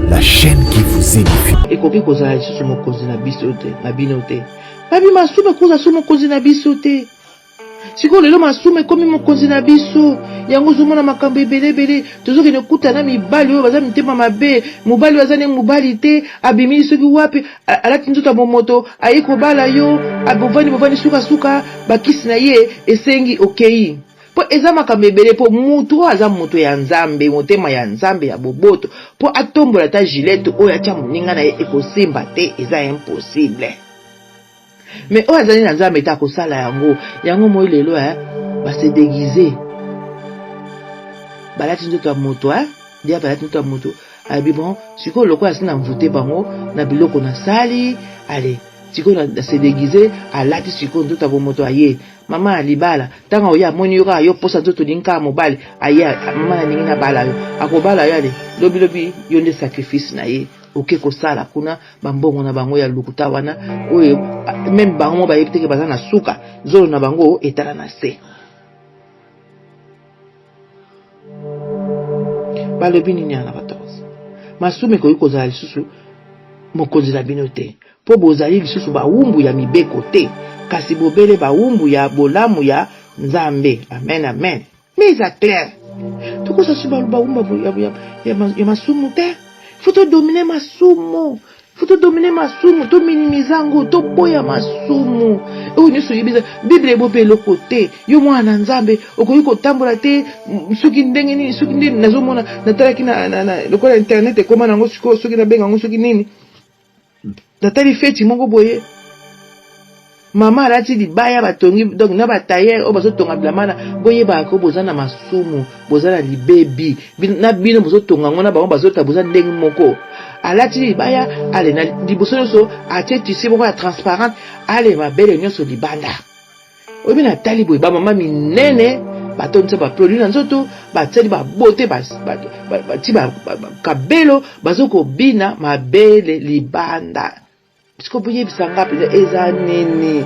la chaîne qui vous édifie. Ekoki kozala lisusu mokonzi na biso te, na bino te. Babi masumu ekozala lisusu mokonzi na biso te. Sikoyo lelo masumu ekomi mokonzi na biso. Yango ozomona makambo ebele ebele. Tozokende kuta na mibali oyo baza mitema mabe. Mobali oyo aza ne mobali te, abimi soki wapi, alati nzoto ya bomoto, aye kobala yo, bovandi bovandi suka suka bakisi na ye esengi okei. Po eza makambo ebele po mutu oyo aza moto ya Nzambe, motema ya Nzambe ya boboto, po atombola ata gilette oyo atia moninga na ye ekosimba te, eza impossible. Mais oyo azali na Nzambe te akosala yango. Yango moi lelo eh, ba se déguiser. Balati nzoto ya moto eh, diable alati nzoto ya moto. Abi bon, sikoyo lokola asi na mvute bango na biloko nasali, allez, sikoyo na se déguiser, alati sikoyo nzoto ya bomoto aye. Mama ya libala ntango oye amoni yo kaka yo posa nzoto olingi kaka mobali aye mama nalingi nabala yo akobala yo ale lobi lobi yo nde sacrifice na ye oke kosala kuna bambongo na bango ya lokuta wana oyo meme bango mo bayebi teke baza na suka zolo na bango etala na se balobi nini na 14 masumu ekoki kozala lisusu mokonzi na bino te Mpo bozali lisusu bawumbu ya mibeko te, kasi bobele bawumbu ya bolamu ya Nzambe. Amen, amen. Mais eza clair. Tokosa su bawumbu ya, ya, ya, ya masumu te. Faut to dominer masumu. Faut to dominer masumu, to minimiser yango, to boya masumu. Oyo nyonso oyebi eza Bible ebobi eloko te. Yo mwana na Nzambe okoki kotambola te soki ndenge nini, soki nde nazomona natalaki na, na, na lokola internet ekoma nango sikoyo, soki nabenga yango soki nini. Natali feti moko boye mama alati libaya batongi donc na batailleur oyo bazotonga bilamba na boyebaka ko boza na masumu boza na libebi na bino bozotonga yango na bango bazota boza ndenge moko alati libaya ale na liboso nyonso atie tisi moko ya transparente ale mabele nyonso libanda Oyebi na tali boye ba mama minene batondisa ba produit na nzoto batiali ba beauté bati ba kabelo bazo kobina mabele libanda siko boyebisa nga mpenza eza nini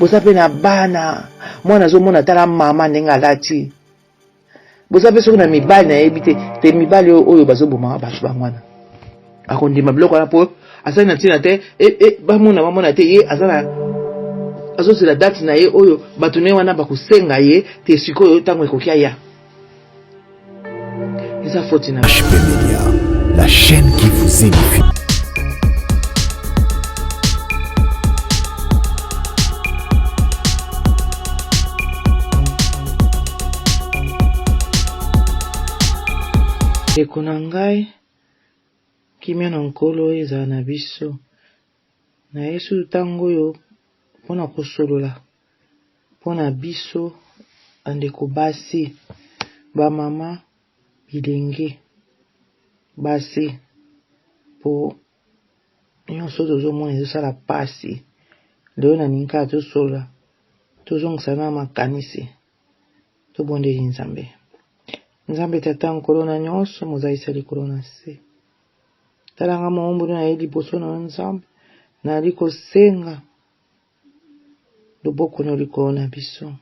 boza mpe na bana mwana azomona tala mama ndenge alati boza mpe soki na mibali nayebi te te mibali oyo bazobomaka bato bango wana akondima biloko wana mpo azali na ntina te e, e, bamona bamona te ye aza na azozela date na ye oyo bato na ye wana bakosenga ye te sikoyo ntango ekoki aya eza foti na HP Media, la chaîne qui vous édifie. Ndeko na ngai, kimia na Nkolo ezala na biso. Na Yesu ntango oyo mpo na kosolola mpo na biso bandeko basi, bamama, bilenge basi, mpo nyonso tozomona ezosala mpasi. Lelo nalingi kaka tosolola, tozongisa na makanisi, tobondeli Nzambe. Nzambe Tata Nkolo na nyonso, mozalisi ya likolo na se. Tala nga mowumbu na ye liboso na yo Nzambe, nali kosenga loboko na likolo na biso.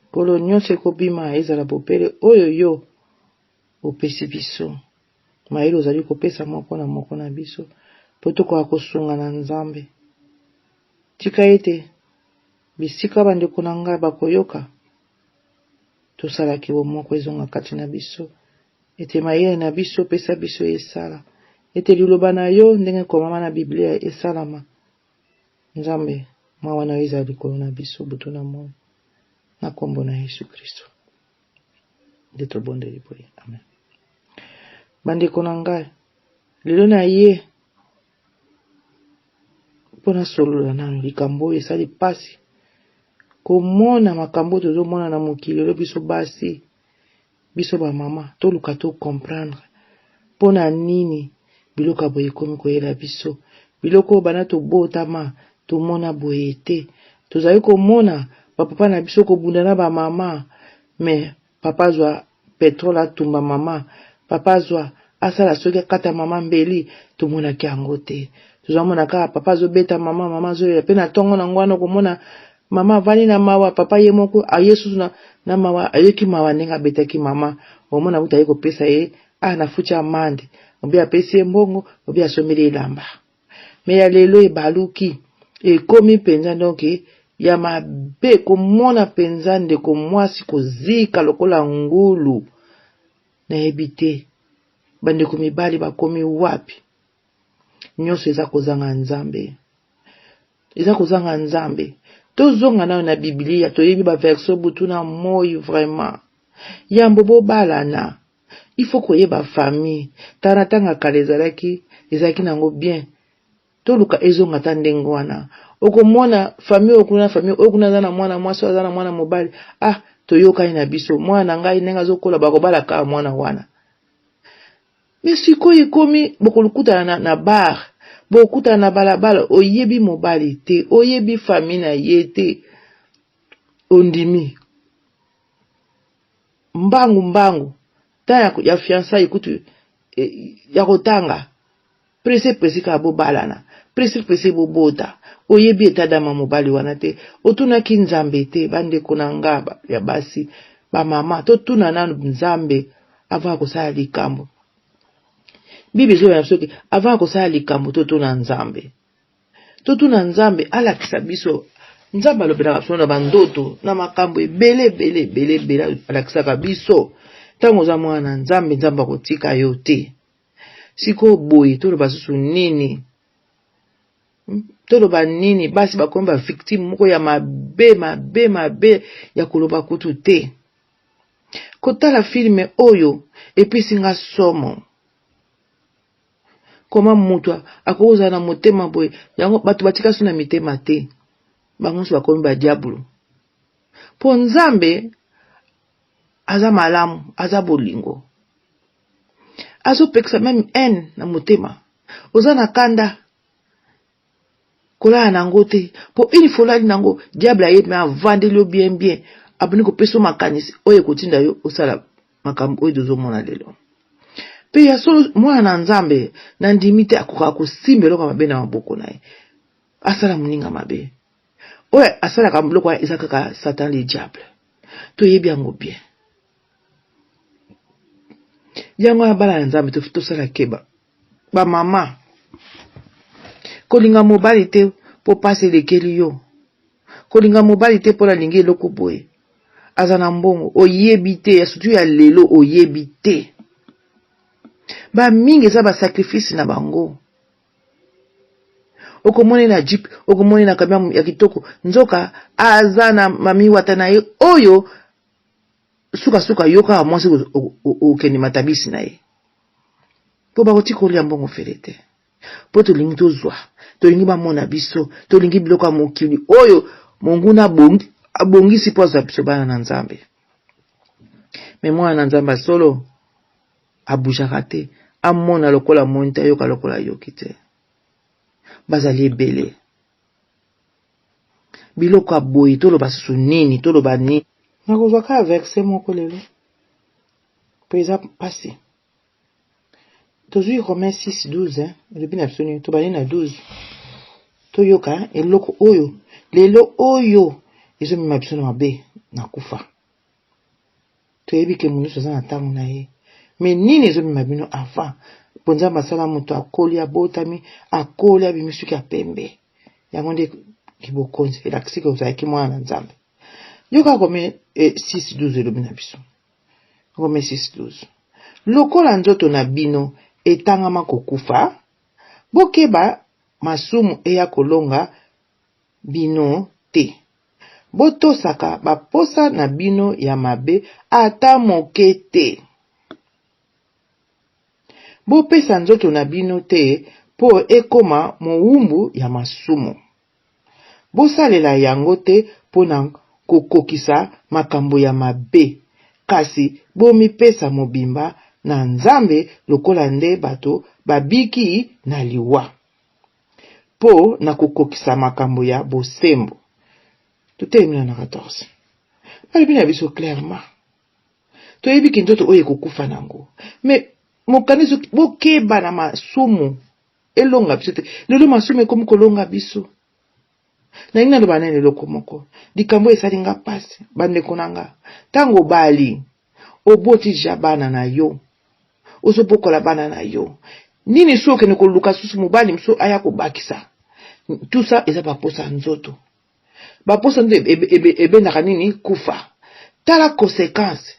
Nkolo nyonso ekobima ezala bobele oyo yo opesi biso. Mayele ozali kopesa moko na moko na biso mpo tokoka kosunga na Nzambe. Tika ete bisika bandeko na ngai bakoyoka tosalaki bomoko ezonga kati na biso, ete mayele na biso opesa biso esala, ete liloba na yo ndenge ekomama na Biblia esalama. Nzambe, mawa na yo ezala likolo na biso butu na moi, na nkombo na Yesu Kristo nde tobondeli boye, amen. Bandeko na ngai, lelo na ye mpo nasolola nano likambo oyo esali mpasi komona makambo oyo tozomona na mokili lelo. Biso basi, biso bamama, toluka to comprendre mpo na nini biloko ya boye ekomi koyela biso. Biloko oyo banda tobotama tomona boye te. Tozali komona bapapa na biso kobunda na bamama, me papa azwa petrole atumba mama, papa azwa asala soki akata mama mbeli, tomonaki yango te. Tozomona kaka papa azobeta mama, mama azolela pe na ntongo nango wana okomona mama avandi na mawa, papa ye moko aye susu na, na mawa, ayoki mawa ndenge abetaki mama, omona kuta aye kopesa ye. Ah, nafuti amande, obi apesi ye mbongo, obi asombeli elamba. Me ya lelo ebaluki, ekomi mpenza donc ya mabe komona mpenza ndeko mwasi kozika lokola ngulu. Nayebi te bandeko mibali bakomi wapi. Nyonso eza kozanga Nzambe. Eza kozanga Nzambe. Tozonga nayo na Biblia, toyebi ba verset butu na moi vraiment. Yambo bobalana, il faut koyeba famille. Tala tanga kala ezalaki, ezalaki nango bien. Toluka ezonga ata ndenge wana. Okomona famille oyo kuna, famille oyo kuna aza na mwana mwasi, oyo aza na mwana mobali. Ah, toyokani na biso. Mwana na ngai ndenge azokola bakobala kaka mwana wana. Mais sikoyo ekomi bokolukutana na, na bar, bokutana na balabala, oyebi mobali te, oyebi famille na ye te, ondimi mbangu mbangu temps ya, ya fiançailles kutu eh, ya kotanga presse presse kaka bobalana, presse presse bobota, oyebi etat d'âme mobali wana te, otunaki Nzambe te. Bandeko na nga ya basi, bamama, totuna nanu Nzambe avant ya kosala likambo. Bible ezoloba na biso ke avant ya kosala likambo totuna Nzambe, totuna Nzambe alakisa biso. Nzambe alobelaka biso na bandoto, na makambo ebele ebele ebele ebele alakisaka biso. Ntango oza mwana na Nzambe, Nzambe akotika yo te. Sikoyo boye toloba susu nini? Toloba nini? Basi bakomi ba victime moko ya mabe mabe mabe ya koloba kutu te. Kotala filme oyo epesi nga somo. Koma moto akoki kozala na motema boye, yango bato batika so na mitema te, bango nyonso bakomi ba diabolo. Po Nzambe aza malamu, aza bolingo, azopekisa meme haine na motema. Oza na kanda, kolala nango te, po une fois olali nango, diable aye me avandeli yo bien bien, abandi kopesa yo makanisi oyo ekotinda yo osala makambo oyo tozomona lelo. Pe ya solo mwana na Nzambe nandimi te akokaka kosimba eloko mabe na maboko na ye, asala moninga mabe. Oyo asalaka biloko wana eza kaka Satan le diable, toyebi yango bien. Yango wana bana ya Nzambe tosala keba. Ba mama, kolinga mobali te po pasi elekeli yo, kolinga mobali te po nalingi eloko boye, aza na mbongo, oyebi te, ya surtout ya lelo oyebi te. Ba mingi eza ba sacrifice na bango. Okomoni na jeep, okomoni na camion ya kitoko, nzoka aza na mami wata na ye oyo sukasuka yo kaka mwasi okende matabisi na ye. Po bakotika kolia mbongo fele te. Po tolingi tozwa, tolingi bamona biso, tolingi biloko ya mokili oyo monguna abongisi po azwa biso bana na Nzambe. Me mwana na Nzambe solo abujaka te, amona lokola amoni te, ayoka lokola ayoki te. Bazali ebele. Biloko ya boye toloba susu nini, toloba nini? Nakozwa kaka verset moko lelo po eza pasi. Tozwi Romains 6 12, hein, elobi na biso nini? Tobandi na 12. Toyoka eloko oyo lelo oyo ezomema biso na mabe na kufa. Toyebi ke moto nyonso aza na ntango na ye. Me nini ezomema bino avant? Po Nzambe asala moto akoli, abotami, akoli, abimi suki ya pembe. Yango nde kibokonzi elakisi ke ozalaki mwana na Nzambe. Yoka Romains 6 12 elobi na biso. Romains 6 12. Lokola nzoto na bino etangama kokufa, bokeba masumu eya kolonga bino te. Botosaka baposa na bino ya mabe ata moke te. Bopesa nzoto na bino te mpo ekoma mowumbu ya masumu. Bosalela yango te mpo na kokokisa makambo ya mabe, kasi bomipesa mobimba na Nzambe lokola nde bato babiki na liwa, mpo na kokokisa makambo ya bosembo. Totelemi na 14. Balobi na biso clairement, toyebi ke nzoto oyo ekokufa nango, mais mokanda ezoki bokeba na masumu elonga biso te. Lelo masumu ekomi kolonga biso. Nalingi naloba nani eloko moko, likambo esali nga pasi, bandeko na nga. Ntango obali, oboti ja bana na yo, ozobokola bana na yo. Nini soki okende koluka susu mobali mosusu aya kobakisa? Tout ça eza baposa ya nzoto. Baposa nzoto ebendaka nini? Kufa. Tala consequence.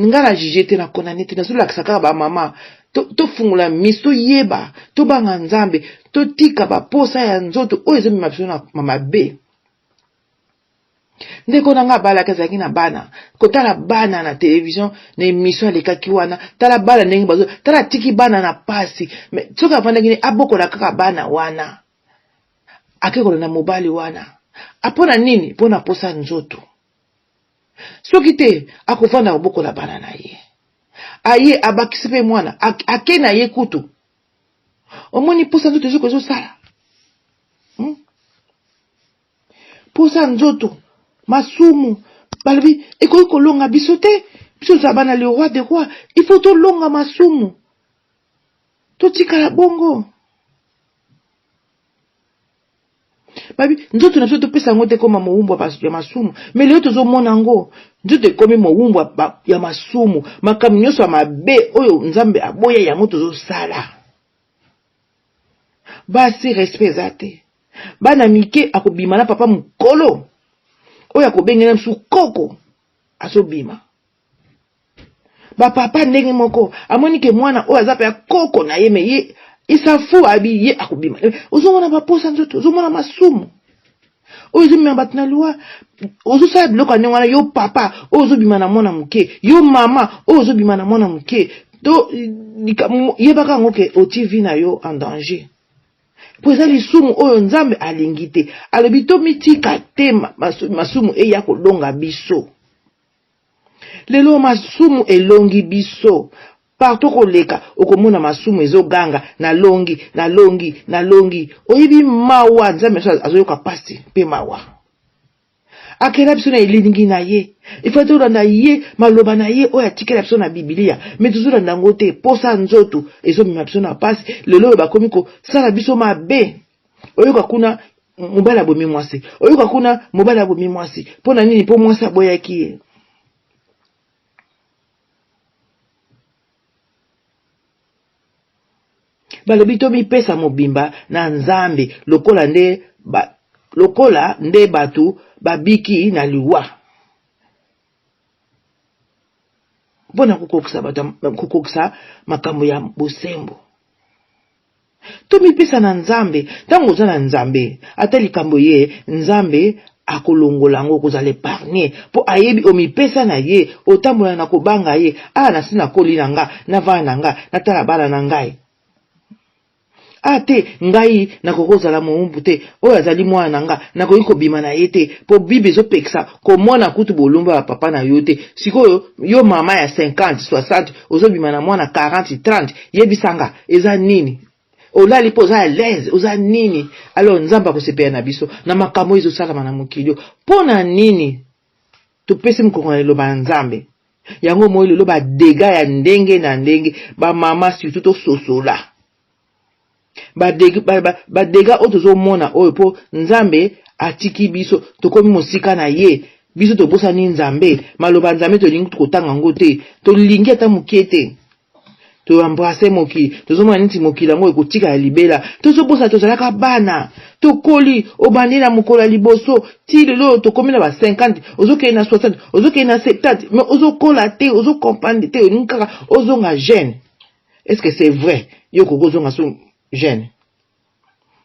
Nga na juge te, na condamne te, nazolakisa kaka ba mama tofungola to miso, toyeba, tobanga Nzambe, totika baposa ya nzoto oyo ezomema biso na mabe. Ndeko na nga abalaki, azalaki na bana, kotala bana na television na emission alekaki wana, tala bana ndenge bazo tala, atiki bana na pasi. Mais soki avandaki ne abokola kaka bana wana, ake kolanda mobali wana apona nini? Mpona posa nzoto. Soki te akovanda kobokola bana na ye, aye abakisi mpe mwana ake na ye kutu. Omoni posa nzoto ezoko ezosala Posa nzoto, masumu, balobi ekoki kolonga biso te. Biso tozala bana le roi de roi, il faut tolonga masumu, totikala bongo. Babi nzoto na biso topesa yango te ekoma mowumbu ya masumu. Me lelo tozomona yango, nzoto ekomi mowumbu ya masumu. Makambo nyonso ya mabe oyo Nzambe aboya yango tozosala. Basi respect eza te. Bana mike akobima na papa mokolo oyo akobengela mosusu koko, azobima. Bapapa ndenge moko, amoni ke mwana oyo aza mpe ya koko na ye, me ye isafu abi ye akobima. Ozomona baposa nzoto, ozomona masumu oyo ezomema bato na liwa. Ozosala biloko ya ndenge wana, yo papa oyo ozobima na mwana moke, yo mama oyo ozobima na mwana moke, to yebaka yango ke otie vie na yo en danger, mpo eza lisumu oyo Nzambe alingi te. Alobi tomitika te masumu eya kolonga biso. Lelo masumu elongi biso partout, koleka okomona masumu ezoganga, nalongi, nalongi, nalongi. Oyebi mawa, Nzambe biso azoyoka pasi mpe mawa. Akela biso na elilingi na ye, ifo tolanda ye, maloba na ye oyo atikela biso na Bibilia, me tozolanda yango te. Posa nzoto ezomema biso na pasi. Lelo oyo bakomi kosala biso mabe, oyoka kuna mobali abomi mwasi, oyoka kuna mobali abomi mwasi. Mpo na nini? Mpo mwasi aboyaki ye. Balobi tomipesa mobimba na Nzambe lokola nde ba, lokola nde bato babiki na liwa, mpo na kokokisa bato, kokokisa makambo ya bosembo. Tomipesa na Nzambe. Ntango oza na Nzambe, ata likambo ye, Nzambe akolongola yango, okozala epargne, mpo ayebi omipesa na ye, otambola na kobanga ye. Ah, nasi nakoli na nga, navanda na nga, natala bana na ngai. Ah te, ngai nakoki kozala mowumbu te, oyo azali mwana na nga, nakoki kobima na ye te, mpo Bible ezopekisa komona kutu bolumba ya papa na yo te. Sikoyo yo mama ya 50, 60, ozobima na mwana 40, 30, yebisa nga eza nini? Olali mpo oza à l'aise, oza nini? Alors Nzambe akosepela na biso na makambo oyo ezosalama na mokili oyo. Mpo na nini topesi mokongo na liloba ya Nzambe? Yango moi lelo ba dégâts ya ndenge na ndenge, ba mama surtout tososola ba dégâts oyo tozomona oyo, mpo Nzambe atiki biso, tokomi mosika na ye. Biso tobosani Nzambe, maloba Nzambe tolingi kotanga yango te, tolingi ata moke te. Toembrasse mokili, tozomona neti mokili yango ekotikala libela. Tozobosana tozalaka bana, tokoli, obandi na mokolo ya liboso ti lelo tokomi na ba 50, ozokende na 60, ozokende na 70, mais ozokola te, ozokomprendre te, olingi kaka ozonga jeune. Est-ce que c'est vrai yo okoki ozonga so jeune?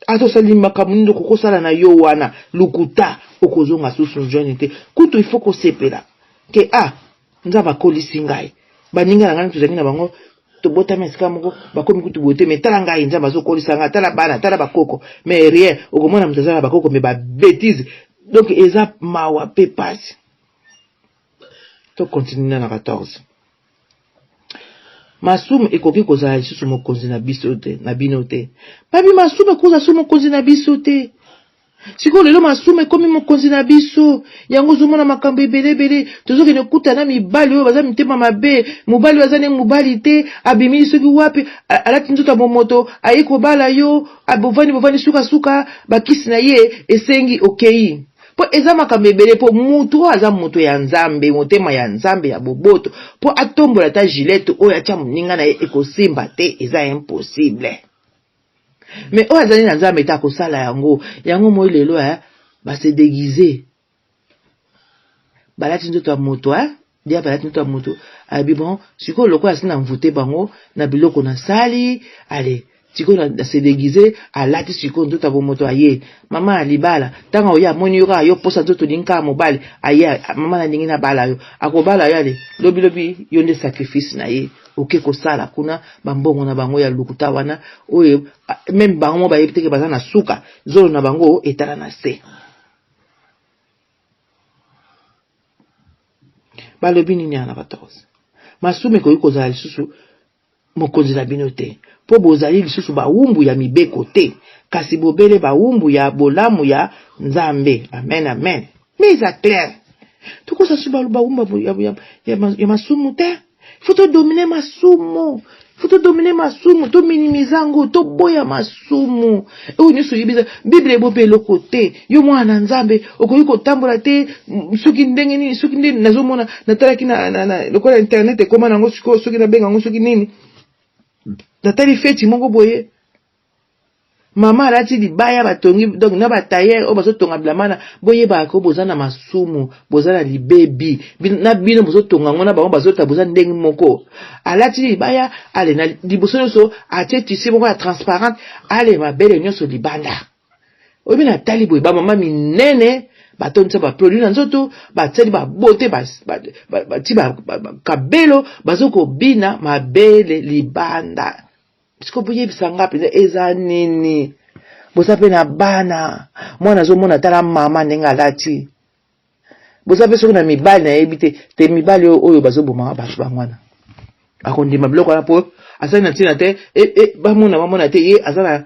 Ata osali makambo nini okoki kosala na yo wana lokuta, okozonga susu jeune te. Kutu il faut kosepela ke ah, Nzambe akolisi ngai, baninga na ngai tozalaki na bango, tobotami esika moko, bakomi kutu boye te, mais tala ngai, Nzambe azokolisa ngai, tala bana, tala bakoko. Mais rien, okomona moto aza na bakoko mais ba bêtise. Donc eza mawa pe pasi. Tokontinue na 14. Masumu ekoki kozala lisusu mokonzi na biso te, na bino te. Babi masumu ekoki kozala lisusu mokonzi na biso te. Sikoyo lelo masumu ekomi mokonzi na biso. Yango ozomona makambo ebele ebele. Tozokende kuta na mibali oyo baza mitema mabe. Mobali oyo aza ne mobali te, abimi soki wapi, alati nzoto ya bomoto, aye kobala yo, bovandi bovandi, suka suka bakisi na ye esengi okei. Mpo eza makambo ebele, mpo mutu oyo aza moto ya Nzambe, motema ya Nzambe ya boboto, mpo atombola ata gilette oyo atya moninga na ye ekosimba te, eza impossible. Mais oyo azali na Nzambe te akosala yango. Yango moi lelo eh, ba se déguiser. Balati nzoto ya moto eh, diable alati nzoto ya moto, abi bon, sikoyo lokola asi na mvute bango na biloko nasali, ale sikoyo na se déguiser, alati sikoyo nzoto ya bomoto aye. Mama ya libala, ntango oye amoni yo kaka yo posa nzoto olingi kaka mobali, aye mama nalingi nabala yo, akobala yo ale lobi lobi yo nde sacrifice na ye. Oke kosala kuna bambongo na bango ya lokuta wana oyo meme bango mo bayebi teke baza na suka, zolo na bango etala na se. Balobi nini na 14? Masumu ekoki kozala lisusu mokonzi na bino te, mpo bozali lisusu bawumbu ya mibeko te, kasi bobele bawumbu ya bolamu ya Nzambe. Amen, amen. Mais eza clair, tokosa su bawumbu ya masumu te. Faut to dominer masumu, faut to dominer masumu, to minimiser yango, to boya masumu. Oyo nyonso oyebi eza Bible ebopi eloko te. Yo mwana na Nzambe okoki kotambola te soki ndenge nini, soki nde nazomona natalaki na lokola internet ekoma nango sikoyo, soki nabenga yango soki nini, natali feti moko boye, mama alati libaya batongi, donc na ba tailleur oyo bazotonga bilamba na boyebaka ko boza na masumu, boza na libebi na bino bozotonga yango na bango bazota, boza ndenge moko. Alati libaya ale na liboso nyonso atie tissu moko ya transparente, ale mabele nyonso libanda. Oyebi natali boye ba mama minene batondisa ba produit na nzoto, batiali ba beauté, bati ba kabelo, bazokobina mabele libanda. Siko boyebisa nga mpenza eza nini? Boza mpe na bana, mwana azomona tala mama ndenge alati. Boza mpe soki na mibali nayebi te, te mibali oyo bazobomaka bato bango wana akondima biloko wana mpo azali na ntina te, bamona bamona te ye aza na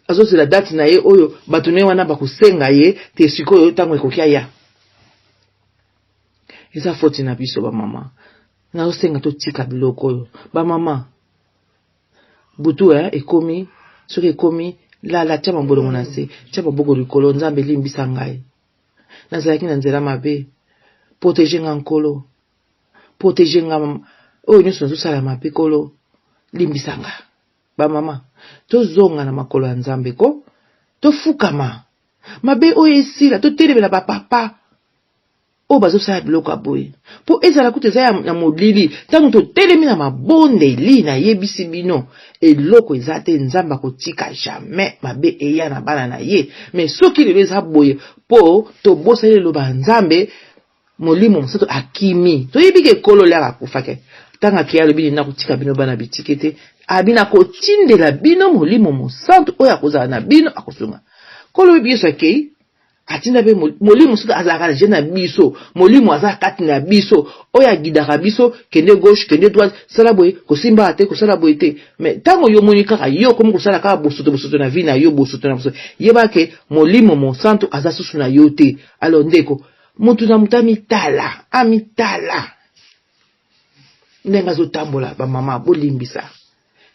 azozela date na ye oyo bato na ye wana bakosenga ye te sikoyo ntango ekoki aya. Eza foti na biso bamama, nazosenga totika biloko oyo bamama. Butu ekomi, soki ekomi lala, tia mabolongo na se, tia maboko likolo, Nzambe limbisa ngai, nazalaki na nzela mabe, protege nga Nkolo, protege nga oyo nyonso nazosala mabe, Nkolo limbisa nga. Bamama tozonga na makolo ya Nzambe ko, tofukama mabe oyo esila, totelemela bapapa oyo bazosala biloko ya boye, mpo ezala kutu eza ya molili. Ntango totelemi na mabondeli, nayebisi bino eloko eza te, Nzambe akotika jamais mabe eya na bana na ye. Mais soki lelo eza boye mpo tobosani liloba ya Nzambe, molimo mosantu akimi. Toyebi ke Nkolo lere akufaki, ntango akei alobi nini? Nakotika bino bana bitike te, abi nakotindela bino molimo mosantu oyo akozala na bino, akosunga. Nkolo oyebi Yesu akei atinda mpe molimo mosusu azalaka na na biso, molimo aza kati na biso oyo agidaka biso, kende gauche, kende droite, sala boye, kosimba te, kosala boye te. Mais ntango yo omoni kaka yo okomi kosala kaka bosoto bosoto na vie na yo, bosoto na bosoto, yeba ke molimo mosantu aza susu na yo te. Alors ndeko, mutu na mutu amitala, amitala ndenge azotambola. Bamama bolimbisa,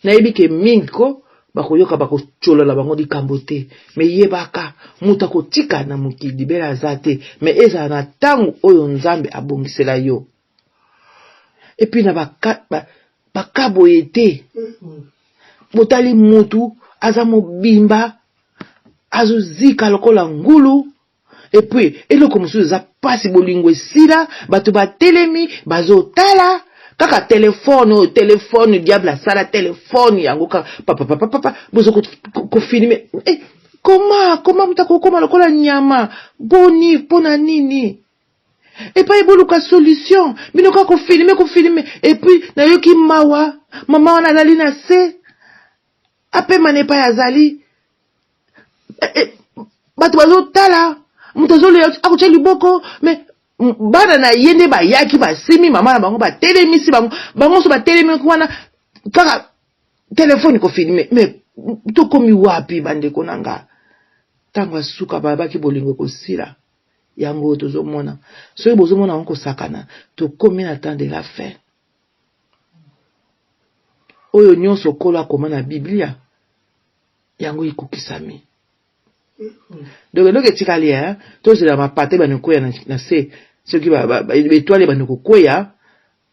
nayebi ke mingi ko bakoyoka bakotyola bango likambo te, me yebaka moto akotika na mokili libela aza te, me ezala na ntango oyo Nzambe abongisela yo. Epuis na baka boye te, botali mutu aza mobimba azozika lokola ngulu. Epuis eloko mosusu eza pasi, bolingo esila, bato batelemi bazotala kaka telefone oyo, telefone diable asala telefone yango kaka papapapapa, bozo kofilme. Koma koma moto akokoma lokola nyama boni, mpona nini? Epai boluka solution, bino kaka kofilme kofilme. Epuis nayoki mawa, mama wana alali na se, apema na epai azali, bato bazotala, moto azolela akotya liboko, me bana na ye nde bayaki basimi mama na bango, batelemisi bango, bango nyonso batelemi wana kaka telefone kofilme. Me tokomi wapi bandeko na nga? Ntango asuka babaki bolingo ekosila, yango oyo tozomona, soki bozomona yango kosakana, tokomi na temps de la fin. Oyo nyonso Nkolo akoma na Biblia yango ekokisami. Donc eloko etikali eh, tozela mapata ebanda kokweya na, na se soki etoile ebanda kokweya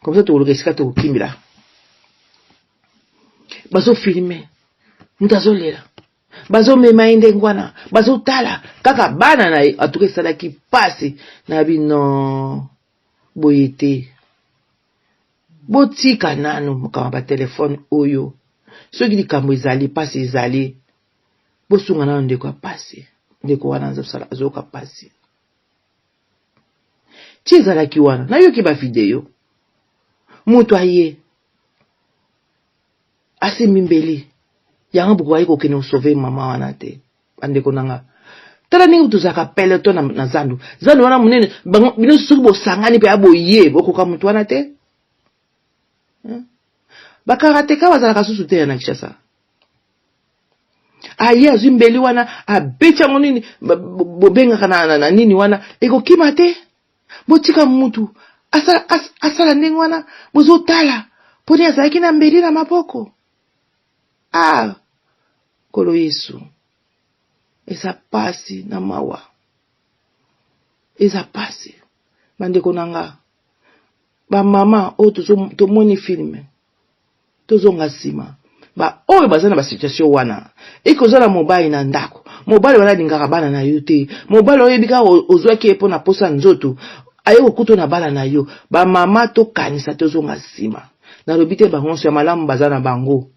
comme ça tokoluka esika tokokimbela. Bazofilme moto azolela, bazomema ye ndenge wana, bazotala kaka bana na ye. Atuka esalaki mpasi na bino boye te. Botika nanu makambo ya batelefone oyo. Soki likambo ezali, mpasi ezali, bosunga nano ndeko ya pasi. Ndeko wana azosala, azoyoka pasi. Ti ezalaki wana, nayoki ba video. Moto aye asimbi mbeli yango bokokaki kokende kosauve mama wana te. Bandeko na nga, tala ndenge tozalaka peloton na, na zandu. Zandu wana monene, bango bino soki bosangani mpe aboye, bokoka moto wana te. Bakarateka bazalaka susu te na Kinshasa. Aye azwi mbeli wana abeti yango nini bobengaka na, na, na nini wana ekokima te. Botika mutu asala, as, asala ndenge wana bozotala mponi azalaki na mbeli na maboko. Ah, Nkolo Yesu, eza pasi na mawa, eza pasi bandeko na nga, bamama oyo tomoni filme tozonga nsima. Baoyo baza na basituation wana, eke oza na mobali na ndako, mobali wana alingaka bana na yo te, mobali oyebi kaka ozwaki ye mpo na posa nzoto, aye kokuta na bana na yo. Bamama tokanisa, tozonga nsima. Nalobi te bango nyonso ya malamu baza na bango,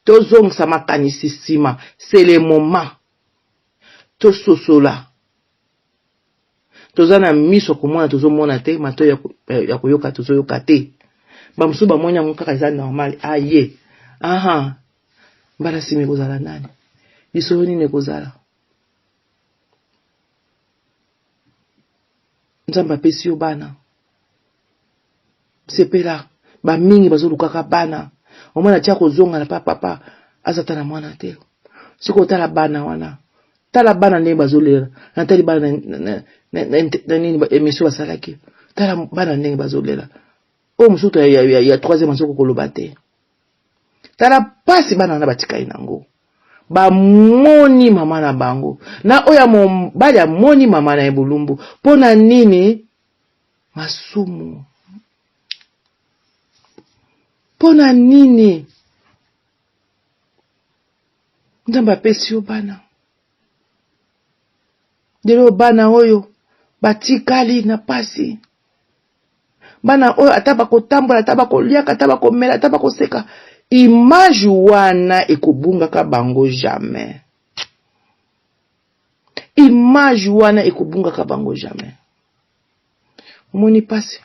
tozongisa makanisi nsima. C'est le moment tososola. Toza na miso komona, tozomona te, matoi ya koyoka, tozoyoka te. Bamosusu bamoni yango kaka eza normal. Aye aha, mbala nsima ekozala nani? Lisolo nini ekozala? Nzambe apesi yo bana, sepela. Bamingi bazolukaka bana, omona tia kozonga na papa, papa aza ta na mwana te. Soki otala bana wana, tala bana ndenge bazolela. Natali bana na nini émission basalaki, tala bana ndenge bazolela. Oyo mosusu ya, ya, ya, ya troisième azoko koloba te. Tala pasi bana wana batikali nango. Bamoni mama na bango na oyo ya mobali amoni mama na ye bolumbu. Mpo na nini masumu? Mpo na nini Nzambe apesi yo bana? Lelo bana oyo batikali na pasi. Bana oyo ata bakotambola, ata bakoliaka, ata bakomela, ata bakoseka, image wana ekobungaka bango jamais. Image wana ekobungaka bango jamais. Omoni pasi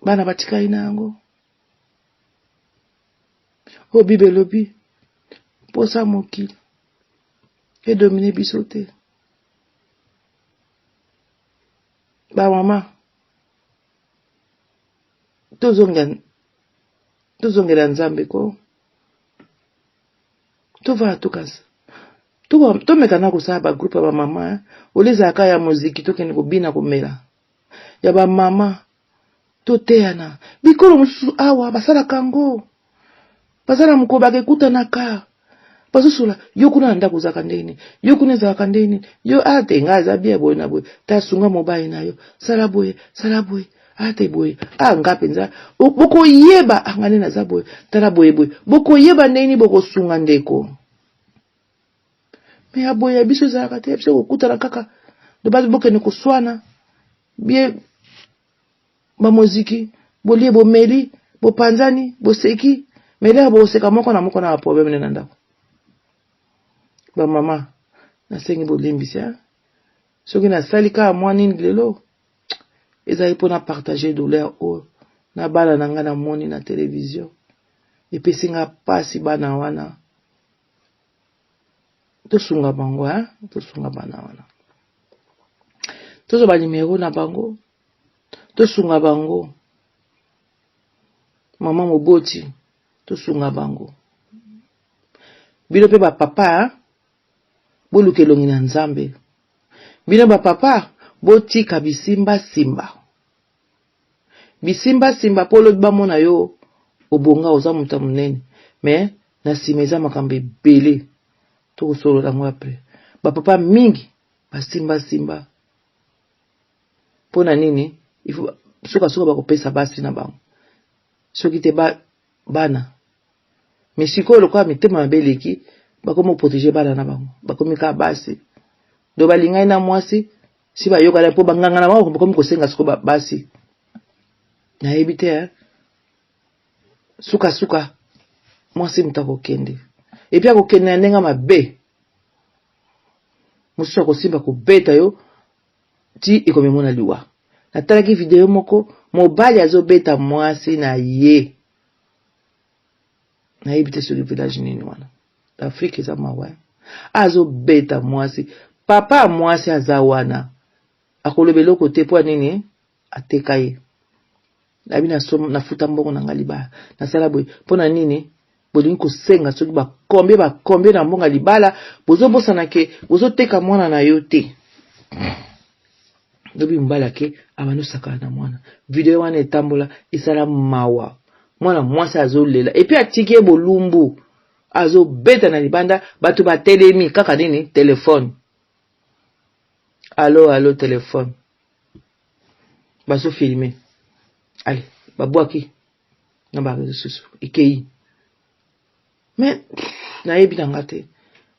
bana batikali na yango. Oyo Bible elobi, mposa mokili edomine biso te. Bamama, tozongela Nzambe ko. Tovanda tokasa, tomeka na kosala bagroupe ya bamama, oyo ezalaka ya moziki, tokende kobina komela ya bamama, toteyana. Bikolo mosusu awa basalaka yango, baza na mokolo bakekutanaka, bazosola yo kuna na ndako ozalaka ndenge nini, yo kuna ezalaka ndenge nini, yo a te ngai aza bien boye na boye, tasunga mobali na yo, sala boye, sala boye, a te boye, a nga mpenza bokoyeba, a nga nde naza boye, tala boye boye, bokoyeba ndenge nini bokosunga ndeko. Me ya boye ya biso ezalaka te, ya biso kokutana kaka loba bokende koswana bie bamoziki, bolie bomeli bopanzani boseki, meleka bokoseka moko na moko na baproblème nde na ndako. Bamama, nasengi bolimbisi, soki nasali kaka mwa nini lelo, ezali mpona partager douleur oyo na bana na ngai namoni na televizio. Epesi nga mpasi bana wana, tosunga bango, tosunga bana wana, tozwa banimero na bango, tosunga bango. Mama moboti, tosunga bango. Bino mpe bapapa, boluka elongi na Nzambe. Bino bapapa, botika bisimbasimba, bisimbasimba, mpo olobi bamona yo obonga, oza moto ya monene, me na nsima eza makambo ebele. Tokosolola yango après. Ba papa mingi basimba simba. Pona nini? Il faut suka suka bakopesa basi na bango. Soki te ba bana. Mais sikoyo lokola mitema mabe eleki, bakomi koprotege bana na bango. Bakomi kaka basi. Donc balingani na mwasi, si bayokani mpo banganga na bango bakomi kosenga sikoyo basi. Nayebi te hein. Suka suka mwasi moto akokende. Epuis akokende na ndenge mabe. Mosusu akosimba kobeta yo ti ekomemona liwa. Natalaki video moko mobali azobeta mwasi na ye. Nayebi te soki village nini wana. Afrique eza mawa. Azobeta mwasi. Papa ya mwasi aza wana. Akoloba eloko te mpo nini? Ateka ye. Nayebi nafuta mbongo na ngai libala. Nasala boye mpo na nini? Bolingi kosenga soki ba combien ba combien na mbongo ya libala, bozobosana ke bozoteka mwana na yo te. Lobi mobali ake abandi osakana na mwana. Video wana etambola esala mawa. Mwana mwasi azolela epuis atiki ye bolumbu, azobeta na libanda, bato batelemi kaka nini telefone. Allo allo telefone. Bazo filmer. Allez, babwaki na ba réseaux sociaux ekei. Mais nayebi na nga te.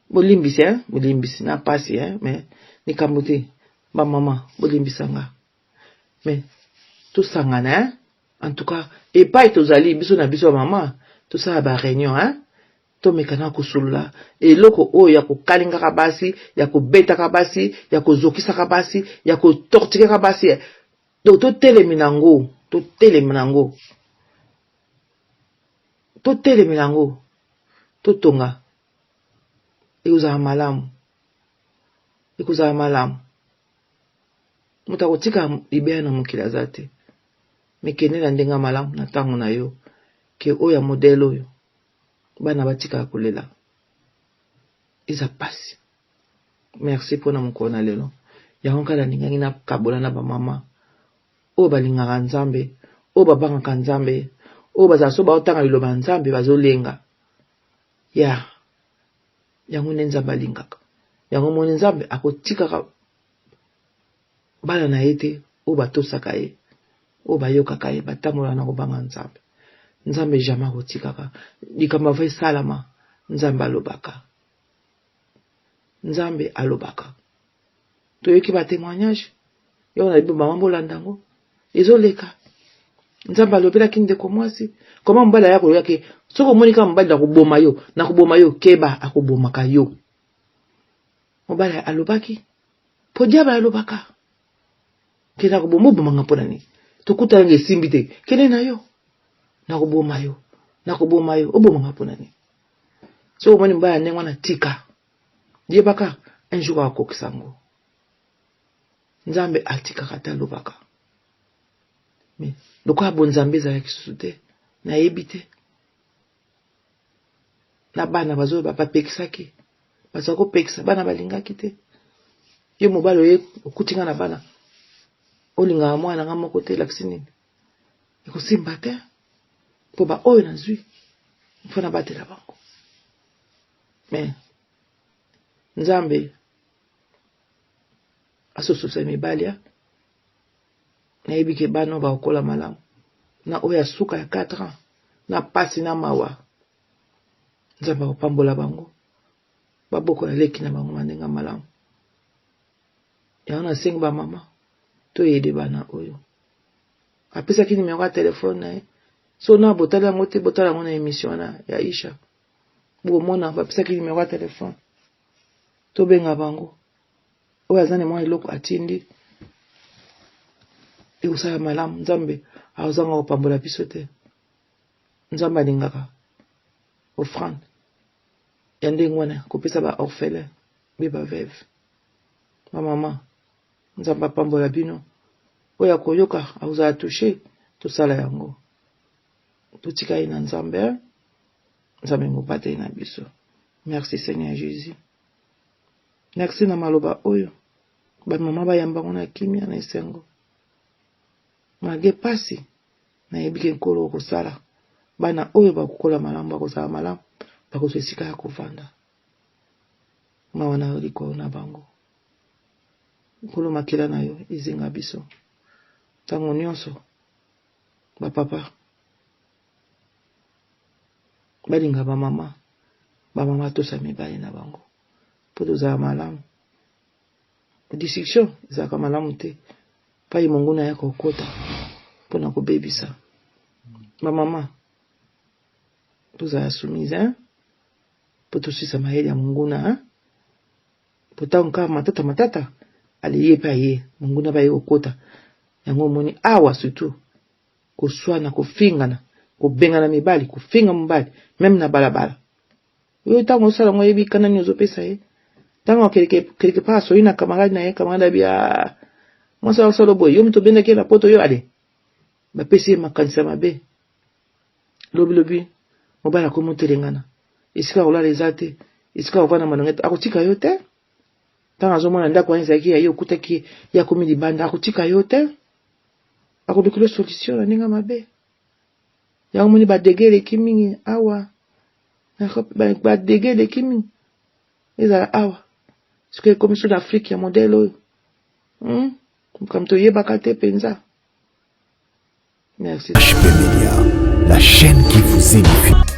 Bolimbisi hein, bolimbisi na pasi hein, mais likambo te. Ba mama bolimbisa nga. Mais tosangana hein. En tout cas, epai tozali biso na biso ba mama, tosala ba réunion hein. Tomeka na kosolola eloko oyo ya kokalingaka basi, ya kobetaka basi, ya kozokisaka basi, ya kotortikaka basi. Donc totelemi nango, totelemi nango. Totelemi nango. Totonga. Ekozala malamu. Ekozala malamu. Moto akotika libela na mokili aza te. Mikende na ndenge malamu na ntango na yo. Ke oyo ya modèle oyo. Bana batikala kolela. Eza pasi. Merci pona mokolo na lelo. Yango kaka nalingaki nakabola na ba mama oyo balingaka Nzambe, oyo babangaka Nzambe, oyo bazala so baotanga liloba ya Nzambe bazolenga. Ya yango nde Nzambe alingaka. Yango moni Nzambe akotikaka bana na ye te oyo batosaka ye, oyo bayokaka ye, batambolaka na kobanga Nzambe. Nzambe jamais akotikaka. Likambo ava esalama, Nzambe alobaka. Nzambe alobaka. Toyoki ba témoignage. Yo na bibo mama bolanda yango. Ezoleka. Nzambe alobelaki ndeko mwasi. Koma mobali aya koloba ke soki omoni kaka mobali nakoboma yo, nakoboma yo, keba akobomaka yo. Mobali alobaki. Po diable alobaka. Ke nakoboma obomanga mpo na nini? Tokutana nge esimbi te. Kende na yo. Nakoboma yo. Nakoboma yo. Obomanga mpo na nini? Soki omoni mobali ya ndenge wana tika. Yebaka un jour akokisa yango. Nzambe atikaka te alobaka. Mais lokola bonzambe ezalaki susu te, nayebi te. Na bana bazoba bapekisaki. Baza kopekisa bana balingaki te. Yo mobali oye okuti nga na bana. Olingaka mwana nga moko te elakisi nini? Ekosimba te. Po ba oyo nazwi mpo nabatela bango. Mais Nzambe asososa mibali ya nayebi ke bana oyo bakokola malamu na oyo ya suka ya 4 ans na pasi na mawa Nzambe akopambola bango babokola leki na bango na ndenge malamu. Yango nasengi ba mama toyede bana oyo. Apesaki numero ya telefone na ye. So na botali yango te, botala yango na emission wana ya Isha. Bokomona bapesaki numero ya telefone. Tobenga bango. Oyo aza na mwa eloko atindi. Ekosala malamu. Nzambe azanga kopambola biso te. Nzambe alingaka offrande ya ndenge wana kopesa ba orphelin be ba veuve. Ba mama Nzambe apambola bino. Oyo akoyoka akozala touche, tosala yango. Totika ye na Nzambe. Nzambe mobateli na biso. Merci Seigneur Jésus. Merci na maloba oyo. Ba mama bayamba ngo na kimia na esengo. Malgré pasi, nayebi ke Nkolo okosala. Bana oyo bakokola malamu, bakozala malamu, bakozwa esika ya kovanda. Mawa na yo likolo na bango. Nkolo makila na yo ezinga biso ntango nyonso. Bapapa balinga bamama, bamama tosa mibali na bango mpo tozala malamu. Discussion ezalaka malamu te pai monguna ya kokota mpo na kobebisa. Bamama tozala soumise hein? Mpo tosisa mayele ya monguna hein? Mpo ntango kaka matata matata ale ye mpe aye monguna baye kokota yango omoni awa surtout koswana kofingana kobengana mibali kofinga mobali meme na balabala yo ntango osala yango oyebi kanda nini ozopesa ye ntango quelque part asoli na camarade na ye camarade abi ah, mwasi akosala boye yo moto obendaki ye na poto yo ale bapesi ye makanisi ya mabe lobilobi mobali akomi otelengana esika kolala eza te esika kovanda malonga te akotika yo te ntango azomona ndako wana ezalaki ya ye okutaki ye ye akomi libanda akotika yo te akolukela solution na ndenge mabe yango moni badege eleki mingi awa badege eleki mingi ezala awa sikoyo ekomi so na afrike ya modele oyo hmm? makambo toyebaka te mpenza. Merci. HP Media, la chaîne qui vous édifie.